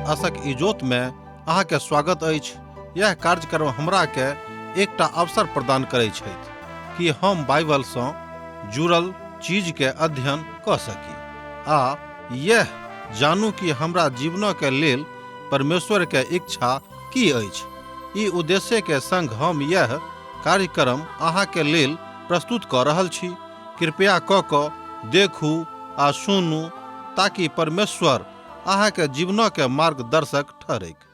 आशक इजोत में अहाँ के स्वागत अछि। यह कार्यक्रम हमरा के एकटा अवसर प्रदान करै छथि कि हम बाइबल सँ जुड़ल चीज के अध्ययन कऽ सकी आ यह जानू कि हमरा जीवन के लेल परमेश्वर के इच्छा की अछि। ई उद्देश्य के संग हम यह कार्यक्रम अहाँ के लेल प्रस्तुत कऽ रहल छी। कृपया कऽ कऽ देखू आ सुनू ताकि परमेश्वर अहाँ के जीवन के मार्गदर्शक ठहरैक।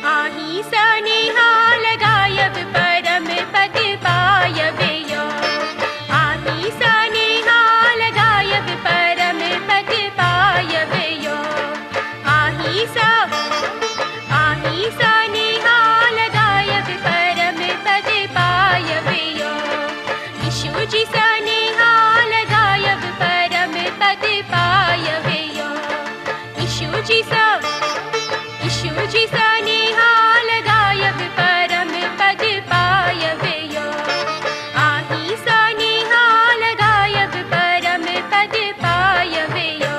आही सनिहाल गायब परम पद पायब यो। आही सनिहाल गायब परम पद पायब यो। आही सा आही सनिहाल गायब परम पद पायब यो। यीशु जी सनिहाल गायब परम पद पायब यो। यीशु जी सा यीशु जी सनिहाल गायब परम पद पायब यो। आही सनिहाल गायब परम पद पायब यो।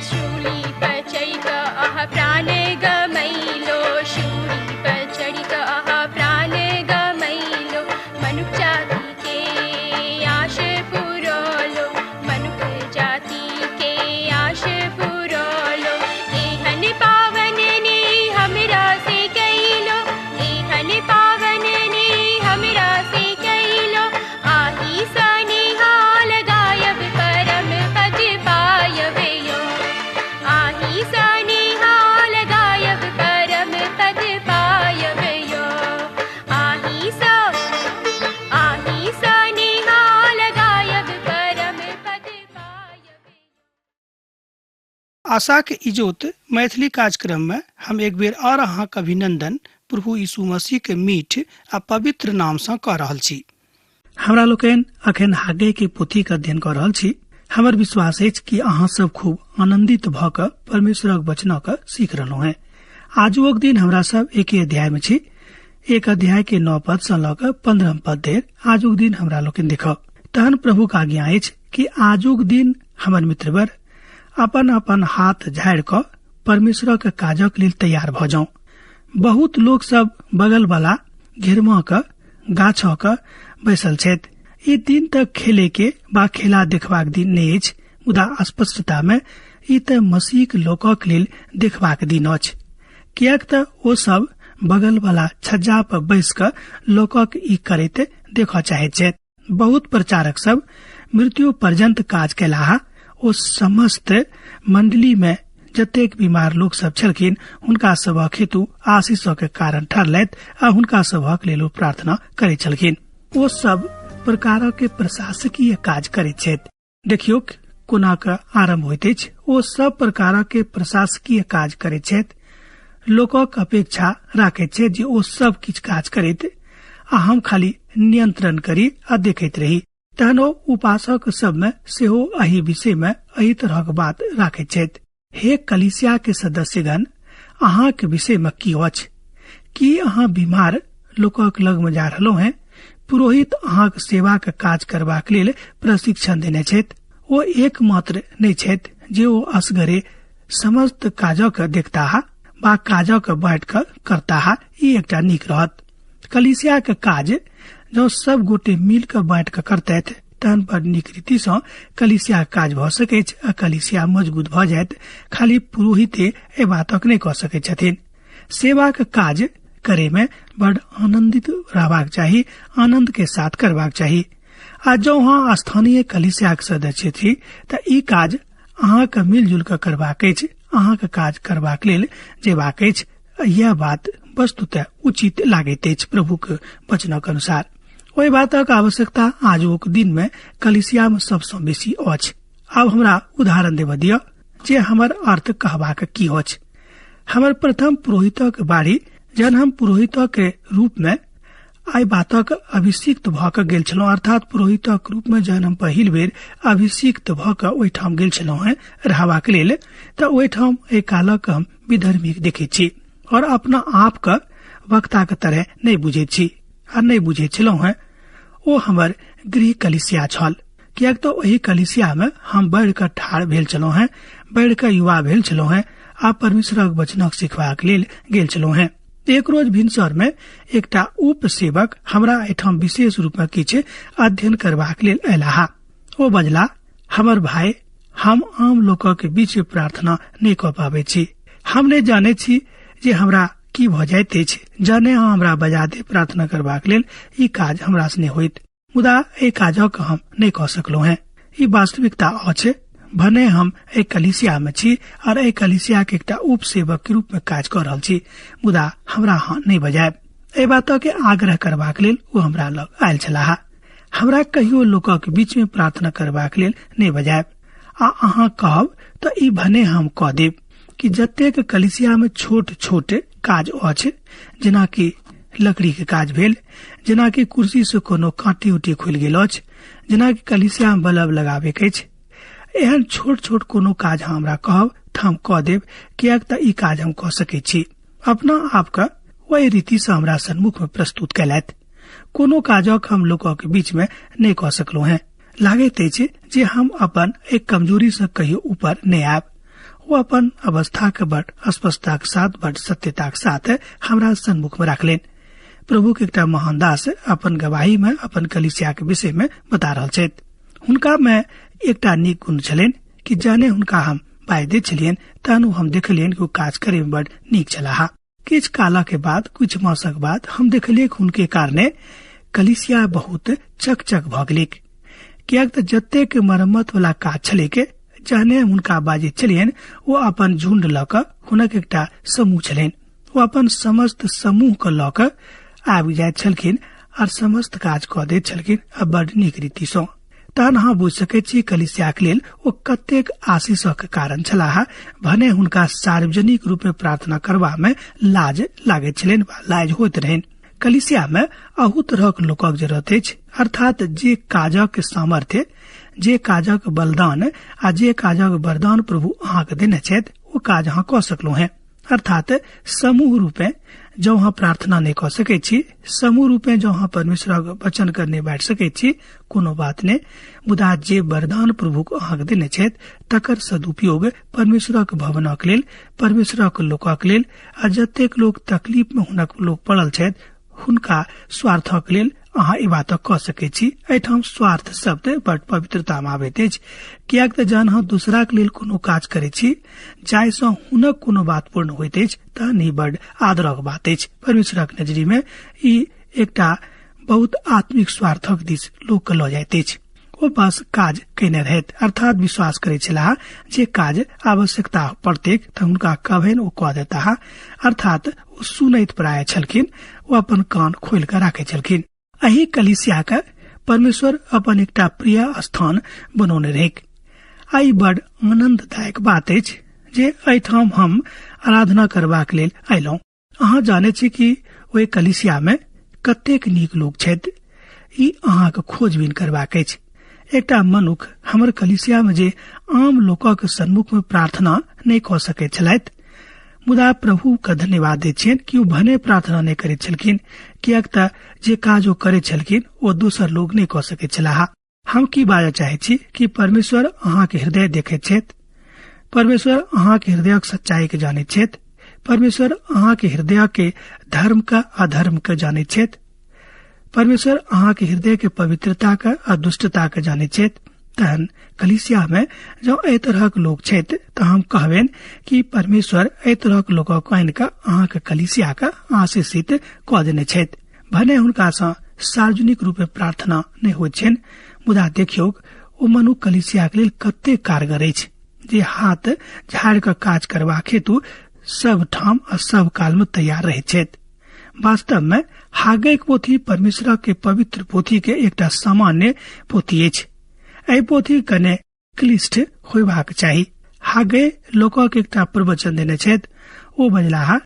शूली पर चढ़ि कऽ अहाँ प्राण गमैलो। शूली पर चढ़ि कऽ अहाँ प्राण गमैलो। मनुख जाति के आश पुरौलो। मनुख जाति के आश पुरौलो। एहन पावन ने हमरा से कैलो। एहन पावन ने हमरा से कैलो। आही सनिहाल गायब परम पद पायब यो। आही सनिहाल गायब परम पद पायब यो। आही सा आही सनिहाल गायब परम पद पायब। आशाक इजोत मैथिली कार्यक्रम में हम एक बेर और अहाँक अभिनंदन प्रभु यीशु मसीह के मीठ आ पवित्र नाम सँ कऽ रहल छी। हमरा लोकनि अखन हागे के पोथी के अध्ययन कऽ रहल छी। हमर विश्वास अछि कि अहाँ सब खूब आनंदित भऽ कऽ परमेश्वरक वचनक सीख रहलहुँ हेँ। आजुक दिन हमरा सब एके अध्याय में छी। 1 अध्याय के 9 पद सँ लऽ कऽ 15 पद धरि आजुक दिन हमरा लोकनि देखब। तहन प्रभुक आज्ञा अछि कि आजुक दिन हमर मित्रवर अपन अपन हाथ झाड़ि कऽ परमेश्वरक काजक लेल तैयार भऽ जाउ। बहुत लोक सब बगल वाला घेरमा कऽ गाछक बैसल छथि। ई दिन तक खेले के बा खेला देखबाक दिन नहि अछि, मुदा स्पष्टता में ई तऽ मसीहक लोकक लेल देखबाक दिन अछि, किएक तऽ ओ सब बगल वाला छज्जा पर बैस कऽ लोकक ई करैत देखऽ चाहैत छथि। बहुत प्रचारक सब मृत्यु पर्यंत काज केलाह। ओ समस्त मंडली में जतेक बीमार लोक सब छलखिन हुनका सबहक हेतु आशीषक के कारण ठहरलथि आ हुनका सबहक लेल ओ प्रार्थना करैत छलखिन। ओ सब प्रकारक के प्रशासकीय काज करैत छथि। देखियौ कोना के आरंभ होइत अछि। ओ सब प्रकारक के प्रशासकीय काज करैत छथि। लोकक अपेक्षा राखैत छथि जे ओ सब किछु काज करैत आ हम खाली नियंत्रण करी आ देखैत रही। तहन ओ उपासक सब में सेहो एहि विषय में एहि तरहक बात राखैत छथि। हे कलीसिया के सदस्यगण, अहाँक विषय में की अछि? की अहाँ बीमार लोकक लग में जा रहलहुँ हैं? पुरोहित अहाँक सेवाक काज करबाक लेल प्रशिक्षण देने छथि। ओ एकमात्र नहि छथि जे ओ असगरे समस्त काजक देखताह बा काजक बाँटि कऽ करताह। ई एकटा नीक रहत। कलीसियाक काज जँ सब गोटे मिल कऽ बाँटि कऽ करतथि तहन बड़ नीक रीति सँ कलीसियाक काज भऽ सकैछ आ कलीसिया मजबूत भऽ जायत। खाली पुरोहिते एहि बातक नहि कऽ सकैत छथिन। सेवाक काज करे में बड़ आनंदित रहबाक चाही, आनंद के साथ करबाक चाही। आ जँ अहाँ स्थानीय कलीसियाक सदस्य छी तऽ ई काज अहाँके मिलजुल कऽ करबाक अछि, अहाँके काज करबाक लेल जेबाक अछि। यह बात वस्तुतः उचित लागैत अछि प्रभुक वचनक अनुसार। ओहि बातक आवश्यकता आजुक दिन मे कलीसिया मे सबसँ बेसी अछि। आब हमरा उदाहरण देबऽ दिअ जे हमर अर्थ कहबाक की अछि। हमर प्रथम पुरोहितक बारी, जहन हम पुरोहितक रूप मे आइ बातक अभिषिक्त भऽ कऽ गेल छलहुँ, अर्थात पुरोहितक रूप मे जहन हम पहिल बेर अभिषिक्त भऽ कऽ ओहिठाम गेल छलहुँ हेँ रहबाक लेल, तऽ ओहिठाम एहि कालक हम विधर्मीक देखैत छी और अपना आप के वक्ता के तरह नहि बुझैत छी आ नहि बुझैत छलहुँ हेँ। ओ हमर गृह कलिसिया छल, किएक तऽ ओहि कलिसिया मे हम बढ़ि कऽ ठाढ़ भेल छलहुँ हेँ, बढ़ि कऽ युवा भेल छलहुँ हेँ आ परमेश्वरक वचनक सिखबाक लेल गेल छलहुँ हेँ। एक रोज भिनसर मे एकटा उप सेवक हमरा एहिठाम विशेष रूप मे किछु अध्ययन करबाक लेल अयलाह। ओ बजला, हमर भाय, हम आम लोकक बीच प्रार्थना नहि कऽ पाबैत छी। हम नहि जानैत छी जे हमरा की भऽ जाइत अछि। जहने अहाँ हमरा बजा दे प्रार्थना करबाक लेल, ई काज हमरा से नहि होइत, मुदा एहि काजक हम नहि कऽ सकलहुँ हेँ। ई वास्तविकता अछि, भने हम एहि कलिसिया मे छी और एहि कलिसिया के एकटा उप सेवक के रूप में काज कऽ रहल छी, मुदा हमरा अहाँ नहि बजायब। एहि बात के आग्रह करबाक लेल ओ हमरा लग आयल छलाह। हमरा कहियो लोकक बीच में प्रार्थना करबाक लेल नहि बजायब, आ अहाँ कहब तऽ ई भने हम कऽ देब कि जतेक कलिसिया में छोट छोट काज अछि, जेनाकि लकड़ी के काज भेल, जेनाकि कुर्सी से कोनो काँटी उटी खुलि गेल अछि, जेनाकि कलिसिया में बल्ब लगाबे के अछि, एहन छोट छोट कोनो काज हमरा कहब तऽ हम कऽ देब, किएक तऽ ई काज हम कऽ सकै छी। अपना आप के ओहि रीति से हमरा सन्मुख में प्रस्तुत कयलथि। कोनो काजक हम लोकक बीच में नहि कऽ सकलहुँ हेँ। लागैत अछि जे हम अपन एक कमजोरी से कहियो ऊपर नहि आयब। ओ अपन अवस्था के बड़ स्पष्टताक साथ, बड़ सत्यताक साथ हमरा सन्मुख में राखलनि। प्रभु के एकटा महान दास अपन गवाही में अपन कलिसिया के विषय में बता रहल छथि। हुनका में एकटा नीक गुण छलनि कि जहने हुनका हम बाजि दैत छलियनि तहन ओ हम देखलियनि कि ओ काज करे में बड़ नीक छलाह। किछु काल के बाद, किछु मासक बाद हम देखलियै हुनके कारणे कलिसिया बहुत चकचक भऽ गेलैक, किएक तऽ जतेक मरम्मत वाला काज छलैक, जहने हम हुनका बाजैत छलियनि ओ अपन झुंड लऽ कऽ, हुनक एकटा समूह छलनि, ओ अपन समस्त समूह के लऽ कऽ आबि जाइत छलखिन आर समस्त काज कऽ दैत छलखिन आ बड़ नीक रीति सँ। तहन अहाँ बुझि सकैत छी कलिसियाक लेल ओ कतेक आशीषक कारण छलाह। भने हुनका सार्वजनिक रूप में प्रार्थना करबा में लाज लागैत छलनि वा लाज होइत रहनि। कलिसिया में अहू तरहक लोकक जरूरत अछि, अर्थात जे काजक सामर्थ्य, जे काजक बलिदान आ जे काजक वरदान प्रभु अहाँके देने छथि ओ काज अहाँ कऽ सकलहुँ हेँ। अर्थात समूह रूपे जँ अहाँ प्रार्थना नहि कऽ सकैत छी, समूह रूपे जँ अहाँ परमेश्वरक वचन के नहि बाँटि सकैत छी, कोनो बात नहि, मुदा जे वरदान प्रभु अहाँके देने छथि तकर सदुपयोग परमेश्वरक भवनक लेल, परमेश्वरक लोकक लेल आ जतेक लोक तकलीफ में हुनक लोक पड़ल छथि हुनका स्वार्थक लेल अहाँ ई बात कऽ सकैत छी। एहिठाम स्वार्थ शब्द बड पवित्रता में आबैत अछि, किएक तऽ जहन अहाँ दूसराक लेल कोनो काज करैत छी जाहिसँ हुनक कोनो बात पूर्ण होइत अछि तहन ई बड आदरक बात अछि। परमेश्वरक नजरी में ई एकटा बहुत आत्मिक स्वार्थक दिस लोक के लऽ जाइत अछि। ओ बस काज कयने रहथि, अर्थात विश्वास करैत छलाह जे काज आवश्यकता पड़तैक तऽ हुनका कहबनि ओ कऽ देताह, अर्थात ओ सुनैत प्राय छलखिन, ओ अपन कान खोलि कऽ राखैत छलखिन। एहि कलिसिया के परमेश्वर अपन एकटा प्रिय स्थान बनौने रहैक। आ ई बड आनंददायक बात अछि जे एहिठाम हम आराधना करबाक लेल अयलहुँ। अहाँ जानै छी कि ओहि कलिसिया में कतेक नीक लोक छथि, ई अहाँके खोजबीन करबाक अछि। एकटा मनुख हमर कलिसिया में जे आम लोकक सन्मुख में प्रार्थना नहि कऽ सकैत छलथि, मुदा प्रभु के धन्यवाद दैत छियनि कि ओ भने प्रार्थना नहि करैत छलखिन, किएक तऽ जे काज ओ करैत छलखिन ओ दोसर लोक नहि कऽ सकैत छलाह। हम की बाजऽ चाहैत छी कि परमेश्वर अहाँके हृदय देखैत छथि, परमेश्वर अहाँके हृदयक सच्चाई के जानैत छथि, परमेश्वर अहाँके हृदय के धर्म का अधर्म के जानैत छथि, परमेश्वर अहाँके हृदय के पवित्रता के आ दुष्टता के जानैत छथि। तहन कलिसिया में जँ एहि तरहक लोक छथि तऽ हम कहबनि कि परमेश्वर एहि तरहक लोकक आनि कऽ अहाँके कलिसिया के आशीषित कऽ देने छथि। भने हुनका सँ सार्वजनिक रूपे प्रार्थना नहि होइत छनि, मुदा देखियौ ओ मनुख कलीसियाक लेल कतेक कारगर अछि जे हाथ झाड़ि कऽ काज करबाक हेतु सब ठाम आ सब काल में तैयार रहैत छथि। वास्तव में हागैक पोथी परमेश्वर के पवित्र पोथी के एकटा सामान्य पोथी अछि। एहि पोथी कने क्लिष्ट होयबाक चाही। हागे लोकक एकटा प्रवचन देने छथि। ओ बजलाह,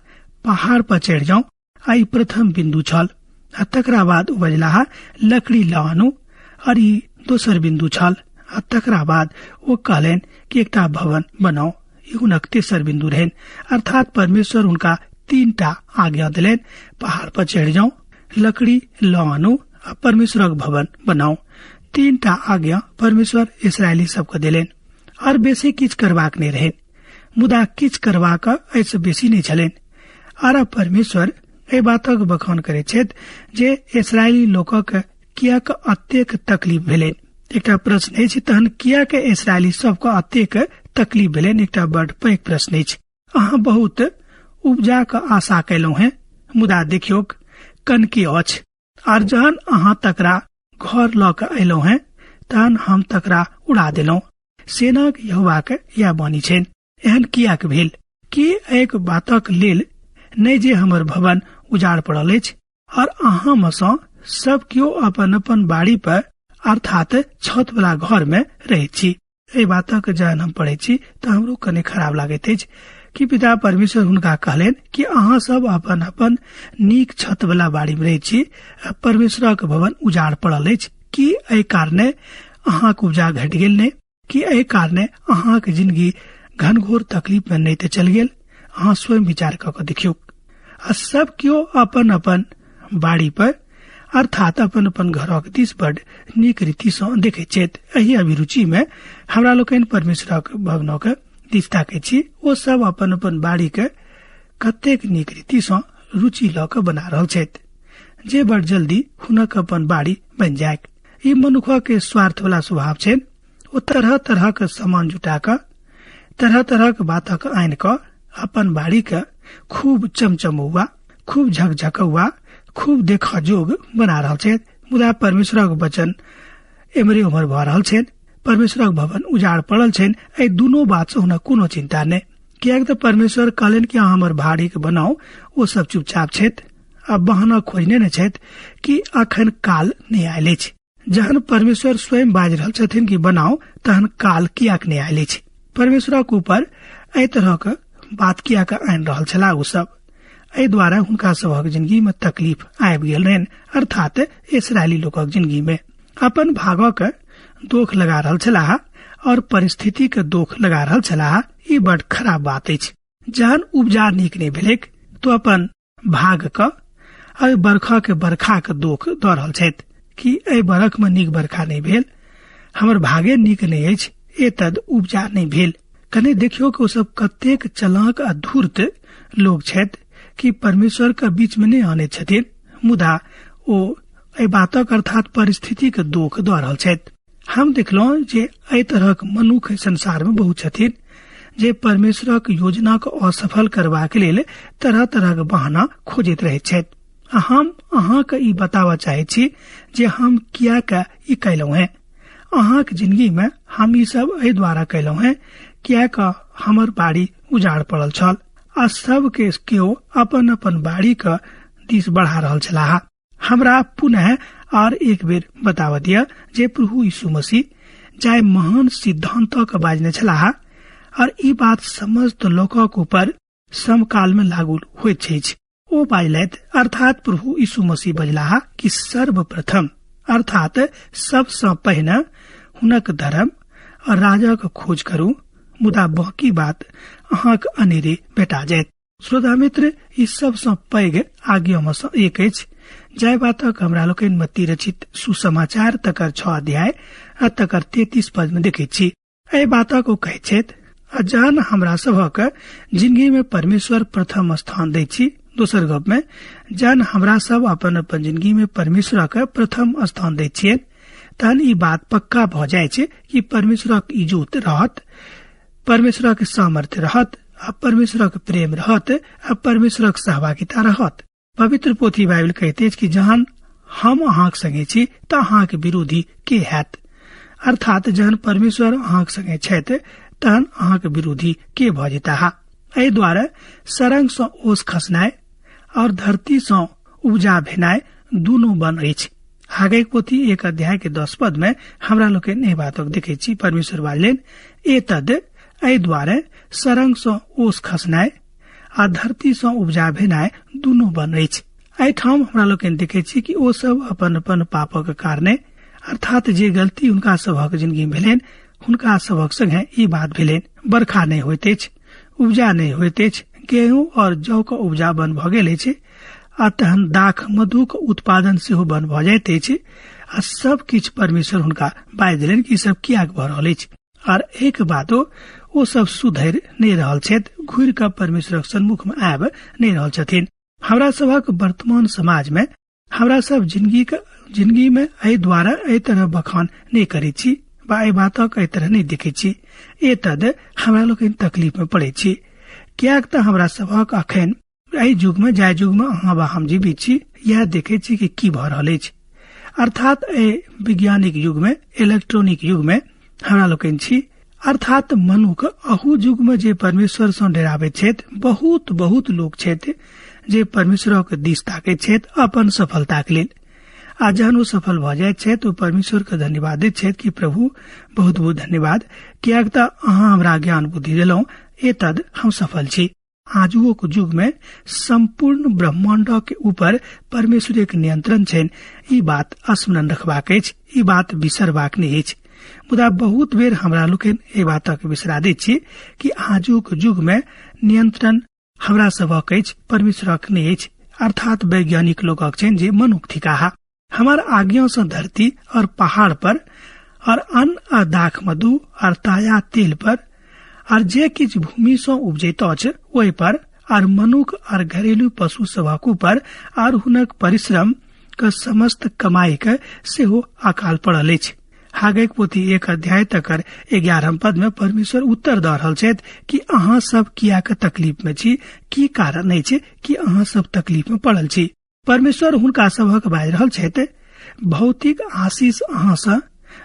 पहाड़ पर चढ़ि जाउ, आ ई प्रथम बिन्दु छल। आ तकरा बाद ओ बजलाह, लकड़ी लऽ आनू, और ई दोसर बिन्दु छल। आ तकरा बाद ओ कहलनि कि एकटा भवन बनाउ, ई हुनक तेसर बिन्दु रहनि। अर्थात परमेश्वर हुनका 3टा आज्ञा देलनि, पहाड़ पर चढ़ि जाउ, लकड़ी लऽ आनू आ परमेश्वरक भवन बनाउ। 3टा आज्ञा परमेश्वर इसराइली सबके देलनि और बेसी किछु करबाक नहि रहनि, मुदा किछु करबाक एहिसँ बेसी नहि छलनि। आर परमेश्वर एहि बातक बखान करैत छथि जे इसराइली लोकक किएक अतेक तकलीफ भेलनि। एकटा प्रश्न अछि, तहन किएक इसराइली सबके अतेक तकलीफ भेलनि? एकटा बड़ पैघ प्रश्न अछि। अहाँ बहुत उपजाक आशा कयलहुँ हेँ, मुदा देखियौक कनकी अछि, आर जहन अहाँ तकरा घर लऽ कऽ अयलहुँ हेँ तहन हम तकरा उड़ा देलहुँ। सेनाक यहोवाक इएह वाणी छनि। एहन किएक भेल? की एक बातक लेल नहि जे हमर भवन उजाड़ पड़ल अछि और अहाँ मे सँ सब केओ अपन अपन बाड़ी पर अर्थात छत वाला घर में रहैत छी? एहि बातक जहन हम पढ़ै छी तऽ हमरो कने खराब लागैत अछि कि पिता परमेश्वर हुनका कहलनि कि अहाँ सब अपन अपन नीक छत वाला बाड़ी में रहैत छी, परमेश्वरक भवन उजाड़ पड़ल अछि। की एहि कारणे अहाँक उपजा घटि गेल नहि? की एहि कारणे अहाँक जिंदगी घनघोर तकलीफ में नहि तऽ चलि गेल? अहाँ स्वयं विचार कऽ कऽ देखियौ। आ सब केओ अपन अपन बाड़ी पर अर्थात अपन अपन घरक दिस बड नीक रीति सँ देखैत छथि। एहि अभिरुचि में हमरा लोकनि परमेश्वरक भवनक दिस ताकैत छी। ओ सब अपन अपन बाड़ी के कतेक नीक रीति सँ रुचि लऽ कऽ बना रहल छथि जे बड़ जल्दी हुनक अपन बाड़ी बनि जाय। ई मनुखक के स्वार्थ वाला स्वभाव छनि। ओ तरह तरह के सामान जुटा कऽ तरह तरह के बातक आनि कऽ अपन बाड़ी के खूब चमचमौआ, खूब झकझकौआ, खूब देखऽ जोग बना रहल छथि। मुदा परमेश्वरक वचन एम्हरे ओम्हर भऽ रहल छनि, परमेश्वरक भवन उजाड़ पड़ल छनि। एहि दुनू बात सँ हुनक कोनो चिंता नहि, किएक तऽ परमेश्वर कहलनि कि अहाँ हमर भाड़ी के बनाउ। ओ सब चुपचाप छथि आ बहाना खोजने ने छथि कि अखन काल नहि आयल अछि। जहन परमेश्वर स्वयं बाजि रहल छथिन कि बनाउ, तहन काल किएक नहि आयल अछि? परमेश्वरक ऊपर एहि तरहक बात किएक आनि रहल छलाह ओ सब? एहि द्वारा हुनका सभक जिंदगी में तकलीफ आबि गेल रहनि, अर्थात इसराइली लोकक जिंदगी में अपन भागक दोख लगा रहल छलाह और परिस्थिति के दोख लगा रहल छलाह। ई बड़ खराब बात अछि। जहन उपजा नीक नहि भेलैक तो अपन भाग क एहि बरखा के बरखा के दोख दऽ रहल छथि कि एहि बरख में नीक बरखा नहि भेल, हमर भागे नीक नहि अछि, एतद उपजा नहि भेल। कने देखियौ कि ओ सब कतेक चलाक आ धूर्त लोग छथि कि परमेश्वर के बीच में नहि आनैत छथिन, मुदा ओ एहि बातक अर्थात परिस्थिति के दोख दऽ रहल छथि। हम देखलहुँ जे एहि तरहक मनुख संसार में बहुत छथिन जे परमेश्वरक योजना के असफल करबाक लेल तरह तरहक बहाना खोजैत रहैत छथि। आ हम अहाँके ई बताबऽ चाहैत छी जे हम किएक ई कयलहुँ हेँ। अहाँक जिंदगी में हम ई सब एहि द्वारा कयलहुँ हेँ किएक हमर बाड़ी उजाड़ पड़ल छल आ सबके केओ अपन अपन बाड़ी के दिस बढ़ा रहल छलाह। हमरा पुनः आर एक बेर बताबऽ दिअ जे प्रभु यीशु मसीह जाहि महान सिद्धांतक बाजने छलाह और ई बात समस्त लोकक ऊपर समकाल में लागू होइत अछि। ओ बाजलथि, अर्थात प्रभु यीशु मसीह बजलाह कि सर्वप्रथम अर्थात सबसँ पहिने हुनक धर्म और राजक खोज करू, मुदा बाकी बात अहाँक अनेरे भेटा जायत। श्रोता मित्र, ई सबसँ पैघ आज्ञा मे सँ एक अछि। जाहि बातक हमरा लोकनि मत्ती रचित सुसमाचार तकर 6 अध्याय आ तकर 33 पद मे देखैत छी। एहि बातक ओ कहैत छथि, आ जहन हमरा सभक जिंदगी मे परमेश्वर प्रथम स्थान दैत छी, दोसर गप मे जहन हमरा सब अपन अपन जिंदगी मे परमेश्वरक प्रथम स्थान दैत छियै, तहन ई बात पक्का भऽ जाइ छै कि परमेश्वरक इजोत रहत, परमेश्वरक सामर्थ्य रहत, आ परमेश्वरक प्रेम रहत, आ परमेश्वरक सहभागिता रहत। पवित्र पोथी बाइबल कहैत अछि कि जहन हम अहाँक संगे छी तऽ अहाँक विरोधी के हैत। अर्थात जहन परमेश्वर अहाँक संगे छथि तहन अहाँक विरोधी के भऽ जेताह। एहि दुआरे सरंग सँ ओस खसनाइ और धरती सँ उपजा भेनाइ दुनू बन अछि। हागैक पोथी 1 अध्याय के 10 पद में हमरा लोकनि एहि बातक देखै छी। परमेश्वर बाजलनि, एतद एहि दुआरे सरंग सँ ओस खसनाइ आ धरती सँ उपजा भेनाइ दुनू बन अछि। एहिठाम हमरा लोकनि देखै छी कि ओ सब अपन अपन पापक कारणे, अर्थात जे गलती हुनका सभक जिंदगी में भेलनि, हुनका सभक संगे ई बात भेलनि। बरखा नहि होइत अछि, उपजा नहि होइत अछि, गेहूं और जौ के उपजा बंद भऽ गेल अछि आ तहन दाख मधुक उत्पादन सेहो बंद भऽ जाइत अछि आ सब किछु परमेश्वर हुनका बाजि देलनि कि ई सब कियाक भऽ रहल अछि। आर एक बातो ओ सब सुधरि नहि रहल छथि, घुरि कऽ परमेश्वरक सन्मुख में आबि नहि रहल छथिन। हमरा सभक वर्तमान समाज में हमरा सब जिंदगी में एहि द्वारा एहि तरह बखान नहि करै छी वा एहि बातक एहि तरह नहि देखै छी। एतद हमरा लोकनि तकलीफ में पड़ै छी, कियाक तऽ हमरा सभक अखन एहि युग में, जाहि युग में अहाँ वा हम जीवित छी, यह देखै छी कि की भऽ रहल अछि। अर्थात एहि वैज्ञानिक युग में, इलेक्ट्रॉनिक युग में हमरा लोकनि छी। अर्थात मनुख अहू युग में जे परमेश्वर सँ डराबैत छथि, बहुत बहुत लोक छथि जे परमेश्वरक दिस ताकैत छथि अपन सफलताक लेल, आ जहन ओ सफल भऽ जाइत छथि ओ परमेश्वर के धन्यवाद दैत छथि कि प्रभु बहुत बहुत धन्यवाद, कियाक तऽ अहाँ हमरा ज्ञान बुद्धि देलहुँ, एतद हम सफल छी। आजुओक युग में संपूर्ण ब्रह्मांडक ऊपर परमेश्वरक नियंत्रण छनि, ई बात स्मरण रखबाक अछि, ई बात बिसरबाक नहि अछि। मुदा बहुत बेर हमरा लोकनि एहि बातक बिसरा दैत छी कि आजुक युग में नियंत्रण हमरा सभक अछि, परमेश्वरक नहि अछि। अर्थात वैज्ञानिक लोकक छनि जे मनुख थिकाह। हमर आज्ञा सँ धरती और पहाड़ पर और अन्न आ दाख मधु और ताजा तेल पर और जे किछु भूमि सँ उपजैत अछि ओहि पर और मनुख और घरेलू पशु सभक ऊपर और हुनक परिश्रम के समस्त कमाई के सेहो अकाल पड़ल अछि। हागैक पोथी 1 अध्याय तकर 11 पद में परमेश्वर उत्तर दऽ रहल छथि कि अहाँ सब कियाक तकलीफ में छी, की कारण अछि कि अहाँ सब तकलीफ में पड़ल छी। परमेश्वर हुनका सभक बाजि रहल छथि, भौतिक आशीष अहाँ सँ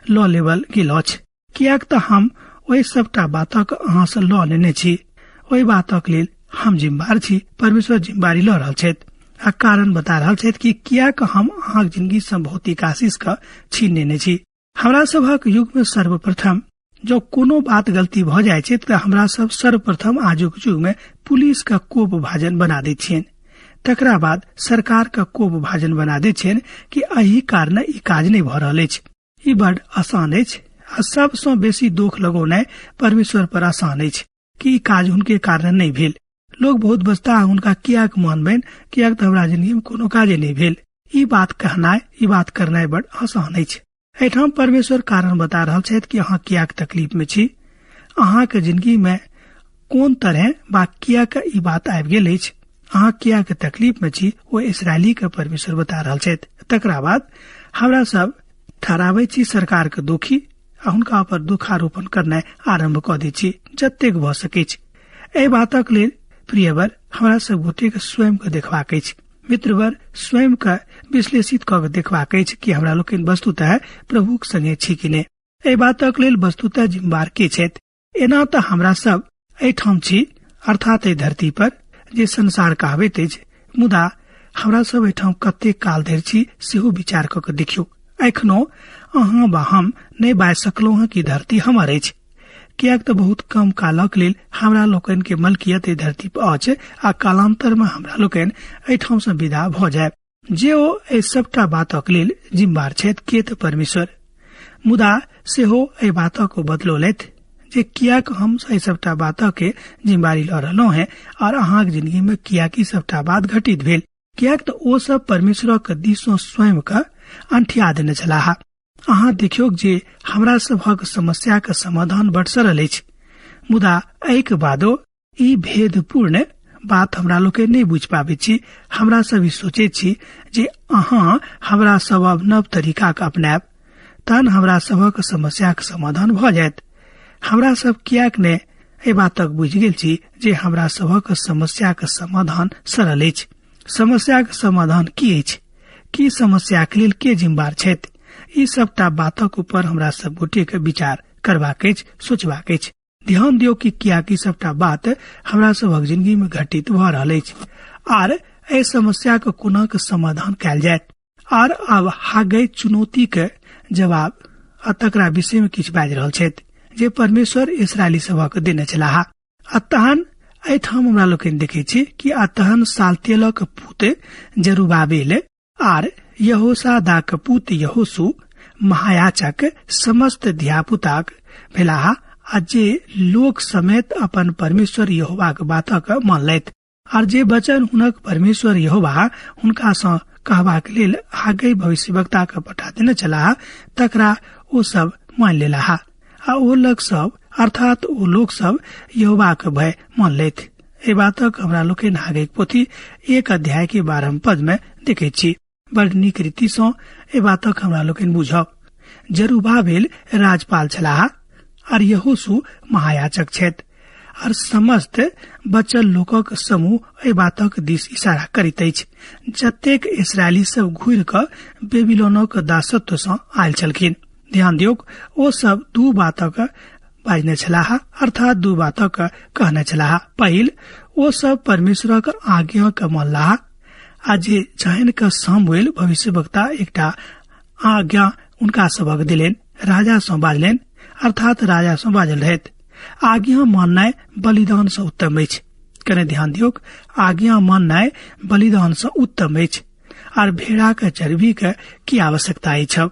लऽ लेबल गेल अछि, कियाक तऽ हम ओहि सबटा बातक अहाँ सँ लऽ लेने छी, ओहि बातक लेल हम जिम्मेवार छी। परमेश्वर जिम्मेवारी लऽ रहल छथि आ कारण बता रहल छथि कि कियाक हम अहाँक जिंदगी सँ भौतिक आशीष के छीन लेने छी। हमरा सभक युग में सर्वप्रथम जँ कोनो बात गलती भऽ जाइ छै तऽ हमरा सब सर्वप्रथम आजुक युग में पुलिस के कोप भाजन बना दै छियनि, तकरा बाद सरकार के कोप भाजन बना दै छियनि कि एहि कारणे ई काज नहि भऽ रहल अछि। ई बड आसान अछि आ सबसँ बेसी दोख लगौनाइ परमेश्वर पर आसान अछि कि ई काज हुनके कारणे नहि भेल। लोग बहुत बजता हुनका कियाक मानबनि, कियाक तऽ हमरा जिंदगी में कोनो काजे नहि भेल। ई बात कहनाइ, ई बात करनाइ बड आसान अछि। एहिठाम परमेश्वर कारण बता रहल छथि कि अहाँ कियाक तकलीफ में छी, अहाँके जिंदगी में कोन तरह बा कियाक ई बात आबि गेल अछि, अहाँ कियाक तकलीफ में छी, ओ इसराइली के परमेश्वर बता रहल छथि। तकरा बाद हमरा सब ठहराबै छी सरकार के दोषी आ हुनका पर दुखारोपण करनाइ आरंभ कऽ दै छी जतेक भऽ सकैछ। एहि बातक लेल प्रियवर हमरा सब गोटे के स्वयं के देखबाक अछि, मित्रवर स्वयं के विश्लेषित कऽ के देखबाक अछि कि हमरा लोकनि वस्तुतः प्रभुक संगे छी कि नहि। एहि बातक लेल वस्तुतः जिम्मेवार के छथि? एना तऽ हमरा सब एहिठाम छी, अर्थात एहि धरती पर जे संसार कहबैत अछि, मुदा हमरा सब एहिठाम कतेक काल धरि छी सेहो विचार कऽ के देखियौ। एखनो अहाँ वा हम नहि बाजि सकलहुँ हँ कि धरती हमर अछि, कियाक तऽ बहुत कम कालक लेल हमरा लोकनि के मलकियत एहि धरती पर अछि आ कालांतर में हमरा लोकनि एहिठाम सँ विदा भऽ जायब। जे ओ एहि सबटा बातक लेल जिम्मेवार छथि के तऽ परमेश्वर, मुदा सेहो एहि बातक ओ बदलो लेथि जे कियाक हम एहि सबटा बातक के जिम्मेवारी लऽ रहलहुँ हैं और अहाँक जिंदगी में कियाक ई सबटा बात घटित भेल, कियाक तऽ ओ सब परमेश्वरक दिस सँ स्वयं के अंठिया देने छलाह। अहाँ देखियौ जे हमरा सभक समस्याक समाधान बड सरल अछि, मुदा एहिके बादो ई भेदपूर्ण बात हमरा लोकनि नहि बुझि पाबै छी। हमरा सब ई सोचै छी जे अहाँ हमरा सब अब नव तरीकाके अपनायब तहन हमरा सभक समस्याक समाधान भऽ जायत। हमरा सब कियाक ने एहि बातक बुझि गेल छी जे हमरा सभक समस्याक समाधान सरल अछि। समस्याक समाधान की अछि? की समस्या के लेल के जिम्मेवार छथि? ई सबटा बातक ऊपर हमरा सब गोटे के विचार करबाक अछि, सोचबाक अछि। ध्यान दियौ कि कियाकि सबटा बात हमरा सबहक जिंदगी में घटित भऽ रहल अछि आर एहि समस्या के कोना के समाधान कयल जायत। आर आब हागै चुनौती के जवाब आ तकरा विषय में किछु बाजि रहल छथि जे परमेश्वर इसराइली सभक देने छलाह। आ तहन एहिठाम हमरा लोकनि देखै छी कि आ तहन सालतेलक पुत जरुबाबेल आर यहोसादाक पुत यहोसू महायाचक समस्त धियापुताक भेलाह आ जे लोक समेत अपन परमेश्वर यहोवाक बातक मानलथि आर जे वचन हुनक परमेश्वर यहोवा हुनका सँ कहबाक लेल आगे भविष्यवक्ता के पठा देने छलाह तकरा ओ सब मान लेलाह आ ओ लोक सब अर्थात ओ लोक सब यहोवाक भय मानलथि। एहि बातक हमरा लोकनि हागैक पोथी 1 अध्याय के 12 पद में देखैत छी। बड़ नीक रीति सँ एहि बातक हमरा लोकनि बुझब। जरुबाबेल राजपाल छलाह आर यहोशू महायाचक छथि आर समस्त बचल लोकक समूह एहि बातक दिस इशारा करैत अछि जतेक इसराइली सब घुरि कऽ बेबीलोनक दासत्व सँ आयल छलखिन। ध्यान दियौक, ओ सब दू बातक बाजने छलाह अर्थात दू बातक कहने छलाह। पहिल, ओ सब परमेश्वरक आज्ञा के मानलाह आ जे जहन के सामुएल भविष्यवक्ता एकटा आज्ञा उनका सबक दिलेन, राजा सँ बाजलेन अर्थात राजा सँ बाजल रहैत। आज्ञा माननाइ बलिदान सँ उत्तम अछि। कने ध्यान दियौक, आज्ञा माननाइ बलिदान सँ उत्तम अछि आर भेड़ा के चर्बी के की आवश्यकता अछि।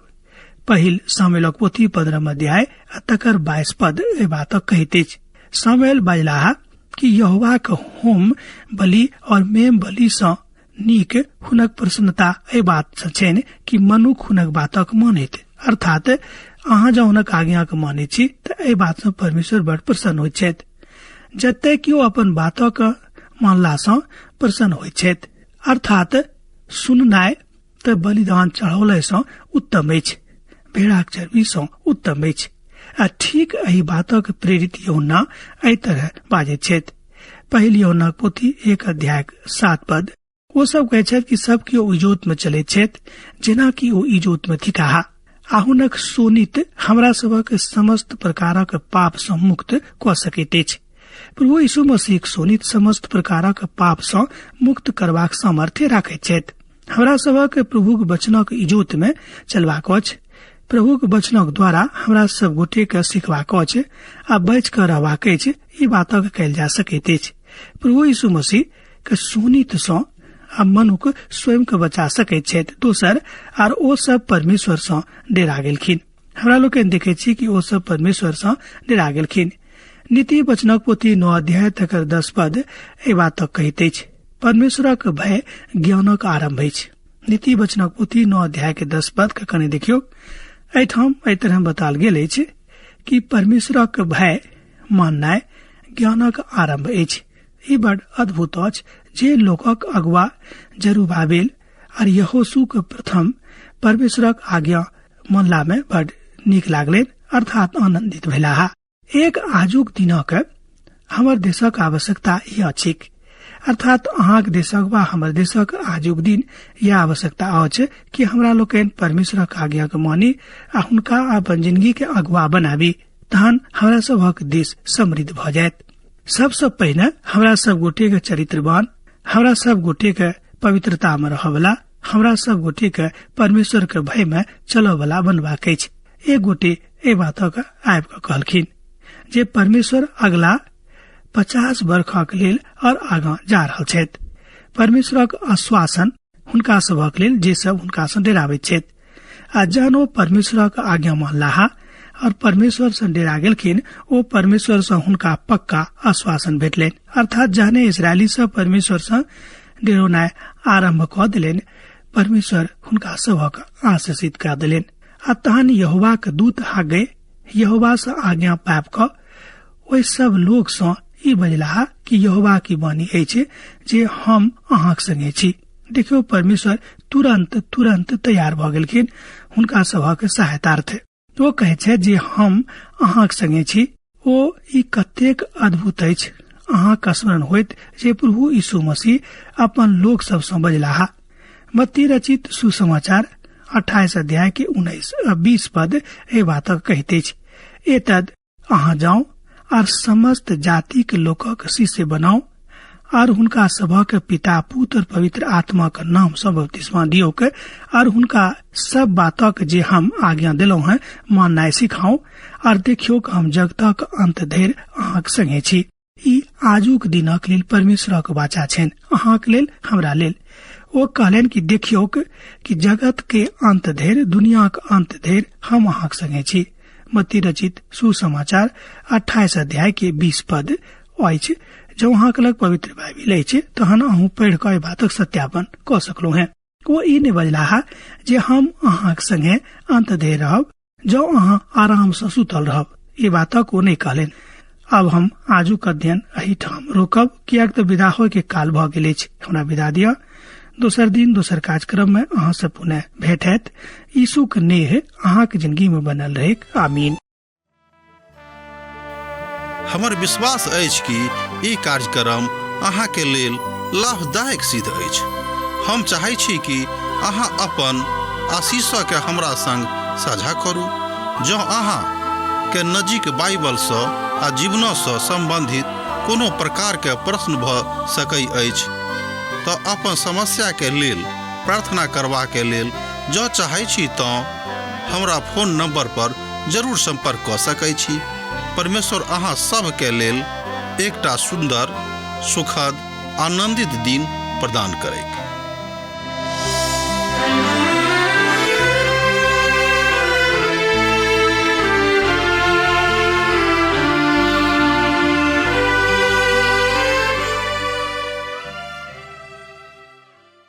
पहिल सामुएलक पोथी 15 अध्याय आ तकर 22 पद एहि बातक कहैत अछि। सामुएल बजलाह कि यहोवाक होम बलि और मेम बलि सँ नीक हुनक प्रसन्नता एहि बात सँ छनि कि मनुख हुनक बातक मानैत, अर्थात अहाँ जँ हुनक आज्ञाक मानैत छी तऽ एहि बात सँ परमेश्वर बड़ प्रसन्न होइत छथि। जते केओ अपन बातक मानला सँ प्रसन्न होइत छथि, अर्थात सुननाइ तऽ बलिदान चढ़ौले सँ उत्तम अछि, भेड़ाक चर्बी सँ उत्तम अछि। आ ठीक एहि बातक प्रेरित यूहन्ना एहि तरह बाजैत छथि। पहिल यूहन्नाक पोथी 1 अध्याय 7 पद। ओ सब कहै छथि कि सब केओ इजोत में चलैत छथि जेना कि ओ इजोत में थिकाह आ हुनक शोणित हमरा सबक समस्त प्रकारक पाप सँ मुक्त कऽ सकैत अछि। प्रभु यीशु मसीहक शोणित समस्त प्रकारक पाप सँ मुक्त करबाक सामर्थ्य राखैत छथि। हमरा सबक प्रभुक वचनक इजोत में चलबाक अछि। प्रभुक वचनक द्वारा हमरा सब गोटे के सिखबाक अछि आ बचि कऽ रहबाक अछि। ई बातक कयल जा सकैत अछि। प्रभु यीशु मसीह के शोणित सँ आ मनुख स्वयं के बचा सकैत छथि। दोसर, आर ओ सब परमेश्वर सँ डेरा गेलखिन। हमरा लोकनि देखैत छी कि ओ सब परमेश्वर सँ डेरा गेलखिन। नीति वचनक पोथी 9 अध्याय तकर 10 पद एहि बातक कहैत अछि। परमेश्वरक भय ज्ञानक आरंभ अछि। नीति वचनक पोथी 9 अध्याय के 10 पद के कने देखियौ। एहिठाम एहि तरह बताल गेल अछि कि परमेश्वरक भय माननाइ ज्ञानक आरंभ अछि। ई बड़ अद्भुत अछि जे लोकक अगुआ जरुबाबेल आर यहोशूक प्रथम परमेश्वरक आज्ञा मानला में बड़ नीक लागलनि, अर्थात आनंदित भेलाह। एक आजुक दिनक हमर देशक आवश्यकता ई अछि, अर्थात अहाँक देशक वा हमर देशक आजुक दिन यह आवश्यकता अछि कि हमरा लोकनि परमेश्वरक आज्ञाक मानी आ हुनका अपन जिंदगी के अगुआ बनाबी, तहन हमरा सबहक देश समृद्ध भऽ जायत। सबसँ पहिने हमरा सब गोटे के चरित्रवान, हमरा सब गोटे के पवित्रता में रहयवला, हमरा सब गोटे के परमेश्वर के भय में चलयवला बनबाक अछि। एक गोटे एहि बातक आबि कऽ कहलखिन जे परमेश्वर अगला 50 वर्षक लेल और आगाँ जा रहल छथि। परमेश्वरक आश्वासन हुनका सबहक लेल जे सब हुनका सँ डेराबैत छथि। आ जहन ओ परमेश्वरक आज्ञा मानलाह और परमेश्वर सँ डेरा गेलखिन, ओ परमेश्वर सँ हुनका पक्का आश्वासन भेटलनि। अर्थात जहने इसराइली सब परमेश्वर सँ डेरोनाइ आरंभ कऽ देलनि, परमेश्वर हुनका सबहक आशीषित कऽ देलनि। आ तहन यहोवाक दूत हागे यहोवा सँ आज्ञा पाबि कऽ ओहि सब लोक सँ ई बजलाह कि यहोवा की वाणी अछि जे हम अहाँक संगे छी। देखियौ, परमेश्वर तुरंत तुरंत तैयार भऽ गेलखिन हुनका सबहक सहायतार्थ। ओ कहै छथि जे हम अहाँक संगे छी। ओ ई कतेक अद्भुत अछि। अहाँक स्मरण होइत जे प्रभु यीशु मसीह अपन लोक सब सँ बजलाह। मत्ती रचित सुसमाचार 28 अध्याय के 19-20 पद एहि बातक कहैत अछि, एतद अहाँ जाउ आर समस्त जातिक लोकक शिष्य बनाउ आर हुनका सभक पिता, पुत्र, पवित्र आत्माक नाम सँ बपतिस्मा दियौक आर हुनका सब बातक जे हम आज्ञा देलहुँ हैं माननाइ सिखाउ आर देखियौक हम जगतक अंत धरि अहाँक संगे छी। ई आजुक दिनक लेल परमेश्वरक वाचा छनि, अहाँक लेल, हमरा लेल। ओ कहलनि कि देखियौक कि जगत के अंत धरि, दुनियाक अंत धरि हम अहाँक संगे छी। मत्ती रचित सुसमाचार 28 अध्याय के 20 पद अछि। जँ अहाँक लग पवित्र बाइबिल अछि तहन अहूँ पढ़ि कऽ एहि बातक सत्यापन कऽ सकलहुँ हेँ। ओ ई नहि बजलाह जे हम अहाँक संगे अंत धरि रहब जँ अहाँ आरामसँ सुतल रहब, ई बातक ओ नहि कहलनि। आब हम आजुक अध्ययन एहिठाम रोकब, किएक तऽ विदा होय के काल भऽ गेल अछि। हमरा विदा दिअ। दोसर दिन दोसर कार्यक्रम में अहाँ से पुनः भेंट हैत। यीशुक नेह अहाँक जिंदगी में बनल रहेक। आमीन। हमर विश्वास अछि कि ई कार्यक्रम अहाँके लेल लाभदायक सिद्ध अछि। हम चाहै छी कि अहाँ अपन आशीषके हमरा संग साझा करू। जँ अहाँ के नजीक बाइबलसँ आ जीवनसँ सम्बन्धित कोनो प्रकारके प्रश्न भऽ सकै अछि तऽ अपन समस्याके लेल प्रार्थना करबाके लेल जँ चाहै छी तँ हमरा फोन नंबर पर जरूर संपर्क कऽ सकै छी। परमेश्वर अहाँ सभके लेल एकटा सुन्दर, सुखद, आनंदित दिन प्रदान करैक।